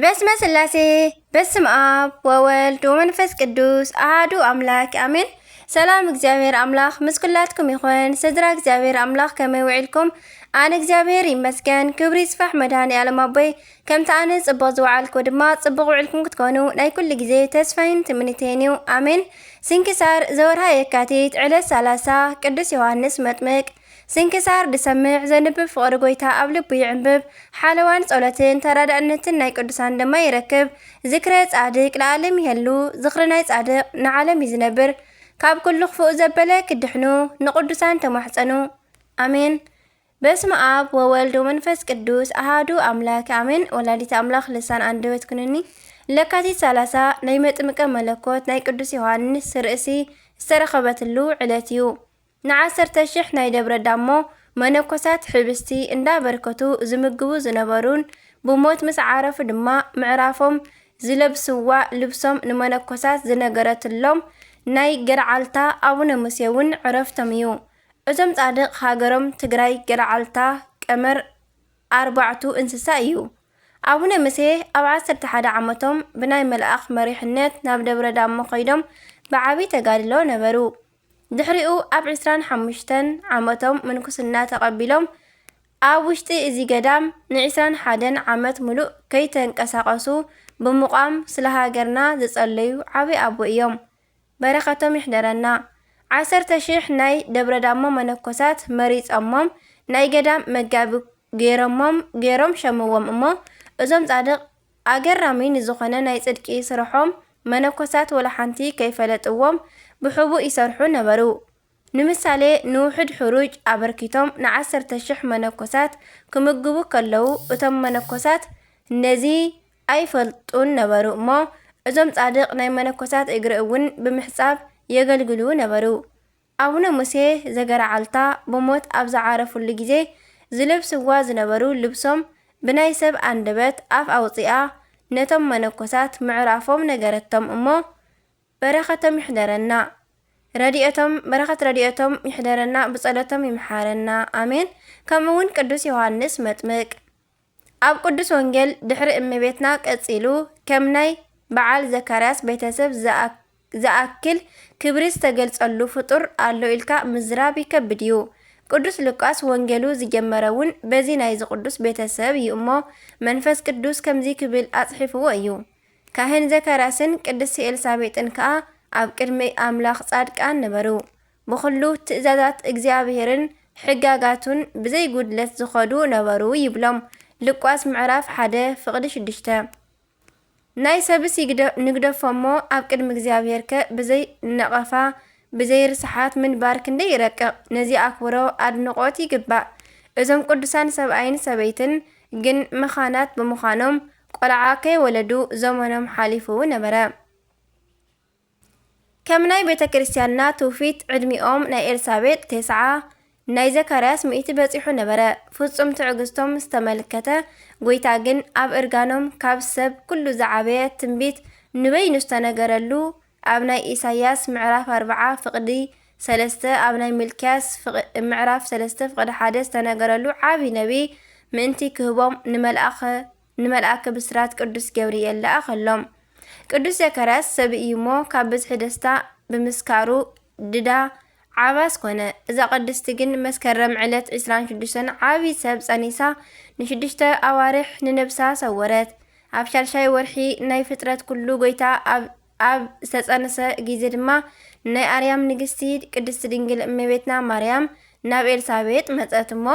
በስመ ስላሴ፣ በስም ኣብ ወወልድ ወመንፈስ ቅዱስ ኣሃዱ ኣምላክ ኣሜን። ሰላም እግዚኣብሔር ኣምላኽ ምስ ኩላትኩም ይኹን። ስድራ እግዚኣብሔር ኣምላኽ ከመይ ውዒልኩም? ኣነ እግዚኣብሔር ይመስገን፣ ክብሪ ይስፋሕ መድኃኔ ዓለም ኣቦይ። ከምቲ ኣነ ጽቡቕ ዝወዓልኩ ድማ ጽቡቕ ውዒልኩም ክትኮኑ ናይ ኩሉ ግዜ ተስፋይን ትምኒተይን እዩ። ኣሜን። ስንክሳር ዘወርሃ የካቲት ዕለት ሰላሳ ቅዱስ ዮሃንስ መጥምቅ። ስንክሳር ድሰምዕ ዘንብብ ፍቕሪ ጎይታ ኣብ ልቡ ይዕንብብ። ሓለዋን ጸሎትን ተራዳእነትን ናይ ቅዱሳን ድማ ይረክብ። ዝክረ ጻድቅ ለዓለም ይሄሉ። ዝኽሪ ናይ ጻድቅ ንዓለም እዩ ዝነብር። ካብ ኩሉ ክፉእ ዘበለ ክድሕኑ ንቅዱሳን ተማሕጸኑ። ኣሜን። በስመ ኣብ ወወልድ ወመንፈስ ቅዱስ ኣሃዱ ኣምላክ ኣሜን። ወላዲተ ኣምላኽ ልሳን ኣንደበት ኩንኒ። ለካቲት ሰላሳ ናይ መጥምቀ መለኮት ናይ ቅዱስ ዮሃንስ ርእሲ ዝተረኸበትሉ ዕለት እዩ። ንዓሰርተ ሽሕ ናይ ደብረ ዳሞ መነኮሳት ሕብስቲ እንዳበርከቱ ዝምግቡ ዝነበሩን ብሞት ምስ ዓረፉ ድማ ምዕራፎም ዝለብስዋ ልብሶም ንመነኮሳት ዝነገረትሎም ናይ ገርዓልታ ኣቡነ ሙሴ እውን ዕረፍቶም እዩ። እዞም ጻድቕ ሃገሮም ትግራይ ገርዓልታ ቀመር ኣርባዕቱ እንስሳ እዩ። ኣቡነ ሙሴ ኣብ ዓሰርተ ሓደ ዓመቶም ብናይ መልኣኽ መሪሕነት ናብ ደብረ ዳሞ ከይዶም ብዓቢ ተጋድሎ ነበሩ። ድሕሪኡ ኣብ ዕስራን ሓሙሽተን ዓመቶም ምንኩስና ተቐቢሎም ኣብ ውሽጢ እዚ ገዳም ንዕስራን ሓደን ዓመት ሙሉእ ከይተንቀሳቐሱ ብምቋም ስለ ሃገርና ዝጸለዩ ዓቢ ኣቦ እዮም። በረኸቶም ይሕደረና። ዓሰርተ ሽሕ ናይ ደብረ ዳሞ መነኮሳት መሪጾሞም ናይ ገዳም መጋቢ ገይሮሞም፣ ገይሮም ሸምዎም እሞ እዞም ጻድቕ ኣገራሚ ንዝኾነ ናይ ጽድቂ ስርሖም መነኮሳት ወላ ሓንቲ ከይፈለጥዎም ብሕቡእ ይሰርሑ ነበሩ። ንምሳሌ ንውሑድ ሕሩጭ ኣበርኪቶም ንዓሰርተ ሽሕ መነኮሳት ክምግቡ ከለዉ እቶም መነኮሳት ነዚ ኣይፈልጡን ነበሩ እሞ እዞም ጻድቕ ናይ መነኮሳት እግሪ እውን ብምሕጻብ የገልግሉ ነበሩ። ኣቡነ ሙሴ ዘገርዓልታ ብሞት ኣብ ዝዓረፉሉ ግዜ ዝለብስዋ ዝነበሩ ልብሶም ብናይ ሰብ ኣንደበት ኣፍ ኣውጺኣ ነቶም መነኮሳት ምዕራፎም ነገረቶም እሞ በረኸቶም ይሕደረና። ረድኤቶም በረኸት ረድኤቶም ይሕደረና ብጸሎቶም ይምሓረና ኣሜን። ከምኡ እውን ቅዱስ ዮሃንስ መጥምቅ ኣብ ቅዱስ ወንጌል ድሕሪ እመቤትና ቀጺሉ ከም ናይ በዓል ዘካርያስ ቤተሰብ ዝኣክል ክብሪ ዝተገልጸሉ ፍጡር ኣሎ ኢልካ ምዝራብ ይከብድ እዩ። ቅዱስ ሉቃስ ወንጌሉ ዝጀመረ እውን በዚ ናይዚ ቅዱስ ቤተሰብ እዩ እሞ መንፈስ ቅዱስ ከምዚ ክብል ኣጽሒፍዎ እዩ። ካህን ዘካርያስን ቅድስቲ ኤልሳቤጥን ከኣ ኣብ ቅድሚ ኣምላኽ ጻድቃን ነበሩ። ብኹሉ ትእዛዛት እግዚኣብሔርን ሕጋጋቱን ብዘይ ጉድለት ዝኸዱ ነበሩ ይብሎም። ሉቃስ ምዕራፍ ሓደ ፍቕዲ ሽዱሽተ። ናይ ሰብስ ይግደ-፣ ንግደፎ እሞ ኣብ ቅድሚ እግዚኣብሔር ከ ብዘይ ነቐፋ ብዘይ ርስሓት ምንባር ክንደይ ይረቅቕ። ነዚ ኣክብሮ ኣድንቖት ይግባእ። እዞም ቅዱሳን ሰብኣይን ሰበይትን ግን መኻናት ብምዃኖም ቆልዓ ከይወለዱ ዘመኖም ሓሊፉ ነበረ። ከም ናይ ቤተ ክርስቲያንና ትውፊት ዕድሚኦም ናይ ኤልሳቤጥ ተስዓ ናይ ዘካርያስ ሚእቲ በጺሑ ነበረ። ፍጹም ትዕግስቶም ዝተመልከተ ጎይታ ግን ኣብ እርጋኖም ካብ ሰብ ኩሉ ዝዓበየ ትንቢት ንበይኑ ዝተነገረሉ ኣብ ናይ ኢሳያስ ምዕራፍ ኣርብዓ ፍቕዲ ሰለስተ ኣብ ናይ ሚልክያስ ፍቕ-፣ ምዕራፍ ሰለስተ ፍቕዲ ሓደ ዝተነገረሉ ዓቢ ነቢ ምእንቲ ክህቦም ንመልኣኸ ንመልኣከ ብስራት ቅዱስ ገብርኤል ለኣኸሎም። ቅዱስ ዘካርያስ ሰብእይ እሞ ካብ ብዝሒ ደስታ ብምስካሩ ድዳ ዓባስ ኮነ። እዛ ቅድስቲ ግን መስከረም ዕለት ዕስራን ሽዱሽተን ዓቢ ሰብ ጸኒሳ ንሽዱሽተ ኣዋርሕ ንነብሳ ሰወረት። ኣብ ሻልሻይ ወርሒ ናይ ፍጥረት ኩሉ ጎይታ ኣብ፣ ኣብ ዝተጸነሰ ግዜ ድማ ናይ ኣርያም ንግስቲ ቅድስቲ ድንግል እመቤትና ማርያም ናብ ኤልሳቤጥ መጸት እሞ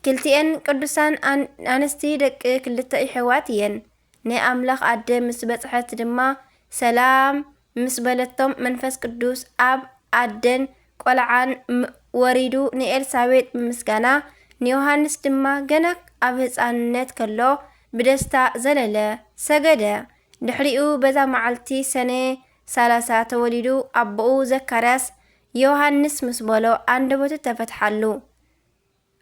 ክልቲኤን ቅዱሳን ኣን-፣ ኣንስቲ ደቂ ክልተ ይሕዋት እየን። ናይ ኣምላኽ ኣደ ምስ በጽሐት ድማ ሰላም ምስ በለቶም መንፈስ ቅዱስ ኣብ ኣደን ቆልዓን ም-፣ ወሪዱ ንኤልሳቤጥ ብምስጋና ንዮሃንስ ድማ ገና ኣብ ህፃንነት ከሎ ብደስታ ዘለለ፣ ሰገደ። ድሕሪኡ በዛ መዓልቲ ሰነ ሰላሳ ተወሊዱ ኣቦኡ ዘካርያስ ዮሃንስ ምስ በሎ ኣንደበቱ ተፈትሓሉ።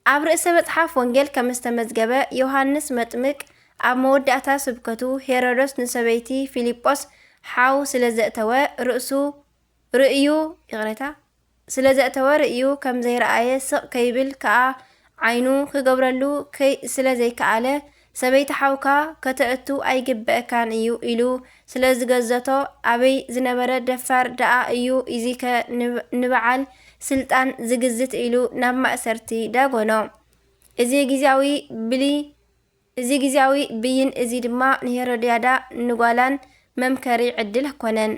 ኣብ ርእሰ መጽሓፍ ወንጌል ከም ዝተመዝገበ፣ ዮሃንስ መጥምቅ ኣብ መወዳእታ ስብከቱ ሄሮዶስ ንሰበይቲ ፊልጶስ ሓው ስለ ዘእተወ ርእሱ ርእዩ፣ ይቕሬታ፣ ስለ ዘእተወ ርእዩ ከም ዘይረኣየ ስቕ ከይብል ከኣ ዓይኑ ክገብረሉ ከይ-፣ ስለ ዘይከኣለ ሰበይቲ ሓውካ ከተእቱ ኣይግበእካን እዩ ኢሉ ስለ ዝገዘቶ፣ ኣበይ ዝነበረ ደፋር ደኣ እዩ እዚከ ንብ-፣ ንበዓል ስልጣን ዝግዝት ኢሉ ናብ ማእሰርቲ ዳጎኖ። እዚ ግዝያዊ ብሊ-፣ እዚ ግዝያዊ ብይን እዚ ድማ ንሄሮድያዳ ንጓላን መምከሪ ዕድል ኮነን።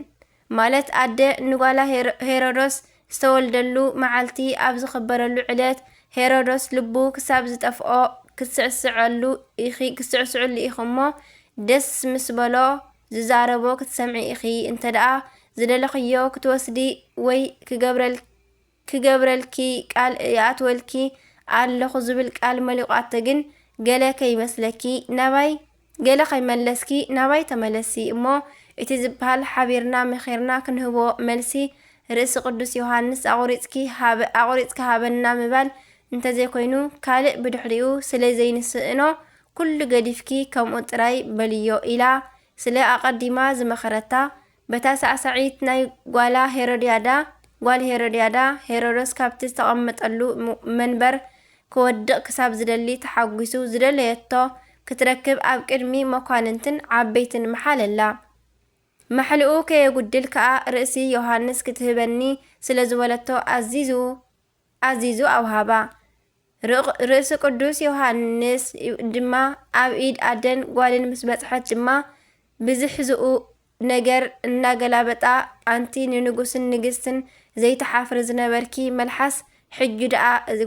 ማለት ኣደ ንጓላ ሄሮ-፣ ሄሮዶስ ዝተወልደሉ መዓልቲ ኣብ ዝኽበረሉ ዕለት ሄሮዶስ ልቡ ክሳብ ዝጠፍኦ ክትስዕስዐሉ ኢኺ፣ ክትስዕስዕሉ ኢኺ እሞ ደስ ምስ በሎ ዝዛረቦ ክትሰምዒ ኢኺ። እንተ ደኣ ዝደለኽዮ ክትወስዲ ወይ ክገብረል-፣ ክገብረልኪ ቃል ይኣትወልኪ ኣለኹ ዝብል ቃል መሊቋቶ ግን ገለ ከይመስለኪ ናባይ፣ ገለ ከይመለስኪ ናባይ ተመለሲ እሞ እቲ ዝበሃል ሓቢርና መኺርና ክንህቦ መልሲ ርእሲ ቅዱስ ዮሃንስ ኣቑሪጽኪ ሃበ-፣ ኣቑሪጽኪ ሃበና ምባል እንተዘይኮይኑ ካልእ ብድሕሪኡ ስለ ዘይንስእኖ ኩሉ ገዲፍኪ ከምኡ ጥራይ በልዮ ኢላ ስለ ኣቐዲማ ዝመኸረታ በታ ሳዕሳዒት ናይ ጓላ ሄሮድያዳ፣ ጓል ሄሮድያዳ፣ ሄሮዶስ ካብቲ ዝተቐመጠሉ ም-፣ መንበር ክወድቕ ክሳብ ዝደሊ ተሓጒሱ ዝደለየቶ ክትረክብ ኣብ ቅድሚ መኳንንትን ዓበይትን መሓለላ። ማሕልኡ ከየጉድል ከኣ ርእሲ ዮሃንስ ክትህበኒ ስለ ዝበለቶ ኣዚዙ፣ ኣዚዙ ኣውሃባ። ርቕ-፣ ርእሲ ቅዱስ ዮሃንስ ድማ ኣብ ኢድ ኣደን ጓልን ምስ በጽሐት ድማ ብዝሕዝኡ ነገር እናገላበጣ፣ ኣንቲ ንንጉስን ንግስትን ዘይትሓፍሪ ዝነበርኪ መልሓስ ሕጂ ደኣ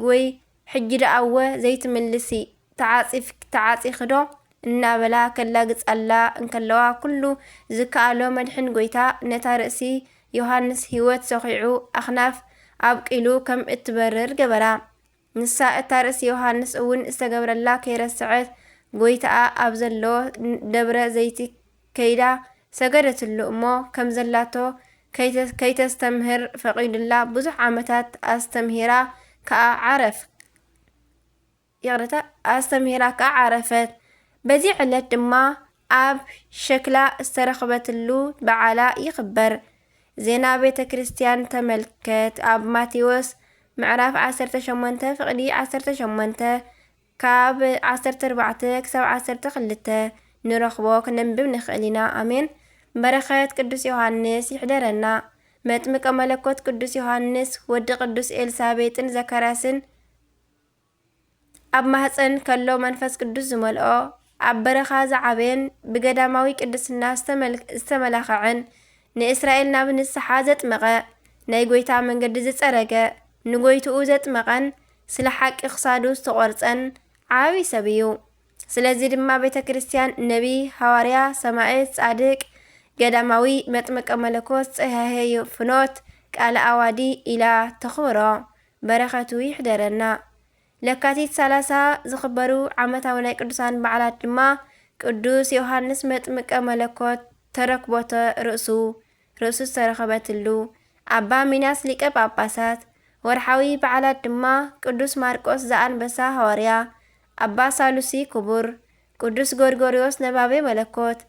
ወይ ሕጂ ደኣ እወ ዘይትምልሲ ተዓጺፍ-፣ ተዓጺኺ ዶ? እናበላ ከላግጻላ እንከለዋ፣ ኩሉ ዝከኣሎ መድሕን ጎይታ ነታ ርእሲ ዮሃንስ ህይወት ሰኺዑ ኣኽናፍ ኣብቂሉ ከም እትበርር ገበራ። ንሳ እታ ርእሲ ዮሃንስ እውን ዝተገብረላ ከይረስዐት፣ ጎይታኣ ኣብ ዘሎ ደብረ ዘይቲ ከይዳ ሰገደትሉ እሞ ከም ዘላቶ ከይተ-፣ ከይተስተምህር ፈቒዱላ። ብዙሕ ዓመታት ኣስተምሂራ ከኣ ዓረፍ-፣ ይቕረታ፣ ኣስተምሂራ ከኣ ዓረፈት። በዚ ዕለት ድማ ኣብ ሸክላ ዝተረኽበትሉ በዓላ ይኽበር። ዜና ቤተ ክርስቲያን ተመልከት። ኣብ ማቴዎስ ምዕራፍ ዓሰርተ ሸሞንተ ፍቕዲ ዓሰርተ ሸሞንተ ካብ ዓሰርተ ኣርባዕተ ክሳብ ዓሰርተ ክልተ ንረኽቦ ክነንብብ ንኽእል ኢና። ኣሜን። በረኸት ቅዱስ ዮሃንስ ይሕደረና። መጥምቀ መለኮት ቅዱስ ዮሃንስ ወዲ ቅዱስ ኤልሳቤጥን ዘካርያስን ኣብ ማህፀን ከሎ መንፈስ ቅዱስ ዝመልኦ፣ ኣብ በረኻ ዝዓበየን ብገዳማዊ ቅድስና ዝተመል-፣ ዝተመላኸዐን፣ ንእስራኤል ናብ ንስሓ ዘጥመቐ፣ ናይ ጎይታ መንገዲ ዝጸረገ፣ ንጎይትኡ ዘጥመቐን ስለ ሓቂ ክሳዱ ዝተቖርጸን ዓቢ ሰብ እዩ። ስለዚ ድማ ቤተ ክርስቲያን ነቢ፣ ሃዋርያ፣ ሰማዕት፣ ጻድቅ፣ ገዳማዊ፣ መጥምቀ መለኮት፣ ጸሃየ ፍኖት፣ ቃለ ኣዋዲ ኢላ ተኽብሮ። በረኸቱ ይሕደረና። ለካቲት ሰላሳ ዝኽበሩ ዓመታዊ ናይ ቅዱሳን በዓላት ድማ ቅዱስ ዮሃንስ መጥምቀ መለኮት ተረክቦተ ርእሱ፣ ርእሱ ዝተረኸበትሉ፣ ኣባ ሚናስ ሊቀ ጳጳሳት። ወርሓዊ በዓላት ድማ ቅዱስ ማርቆስ ዘኣንበሳ ሃዋርያ፣ ኣባ ሳሉሲ ክቡር፣ ቅዱስ ጎርጎርዮስ ነባቤ መለኮት፣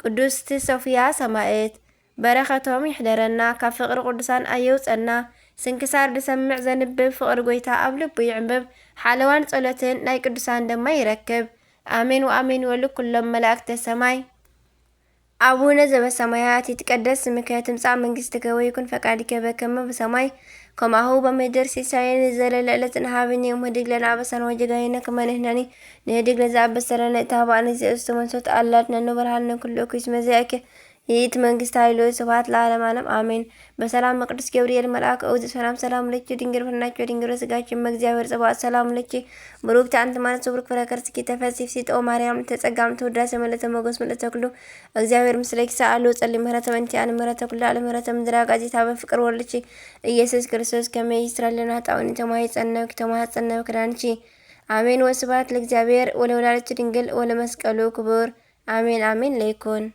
ቅድስቲ ሶፍያ ሰማዕት። በረኸቶም ይሕደረና፣ ካብ ፍቕሪ ቅዱሳን ኣየውጸና። ስንክሳር ዝሰምዕ ዘንብብ ፍቕሪ ጎይታ ኣብ ልቡ ይዕንብብ። ሓለዋን ጸሎትን ናይ ቅዱሳን ድማ ይረክብ። ኣሜን ወኣሜን ይበሉ ኩሎም መላእክተ ሰማይ። ኣቡነ ዘበሰማያት ይትቀደስ ስምከ ትምጻእ መንግስትከ ወይኩን ፈቃድከ በከመ በሰማይ ከማሁ በምድር። ሲሳየነ ዘለለ ዕለትነ ሀበነ ዮም ህድግ ለነ አበሳነ ወጌጋየነ ከመ ንሕነኒ ንህድግ ለዘአበሰ ለነ ኢታብአነ ዘእስቱ መንሶት አላድነኑ በርሃነ ኩሉ እኩይ እስመ ዘእከ ይእቲ መንግስት ኃይል ስብሐት ለዓለም ዓለም አሜን። በሰላም ቅዱስ ገብርኤል መልአክ ኦዚ ሰላም ሰላም ለኪ ድንግል ፍናቸው ድንግል ስጋች እመ እግዚአብሔር ጽባኦት ሰላም ለኪ ብሩክቲ አንቲ ማለት ስብሩክ ፍረ ከርስኪ ተፈሲ ፍሲጦ ማርያም ተጸጋም ተወዳሴ መለተ ሞገስ መለተ ኩሉ እግዚአብሔር ምስለኪ ሰአሉ ጸሊ ምህረተ መንቲያን ምህረተ ኩሉ ዓለም ምህረተ ምድራ ጋዜታ በፍቅር ወልድኪ ኢየሱስ ክርስቶስ ከመ ይስራልና ጣውኒ ተማሂጸነው ተማህጸነው ክዳንቺ አሜን። ወስብሐት ለእግዚአብሔር ወለወላዲቱ ድንግል ወለመስቀሉ ክቡር አሜን አሜን ለይኩን።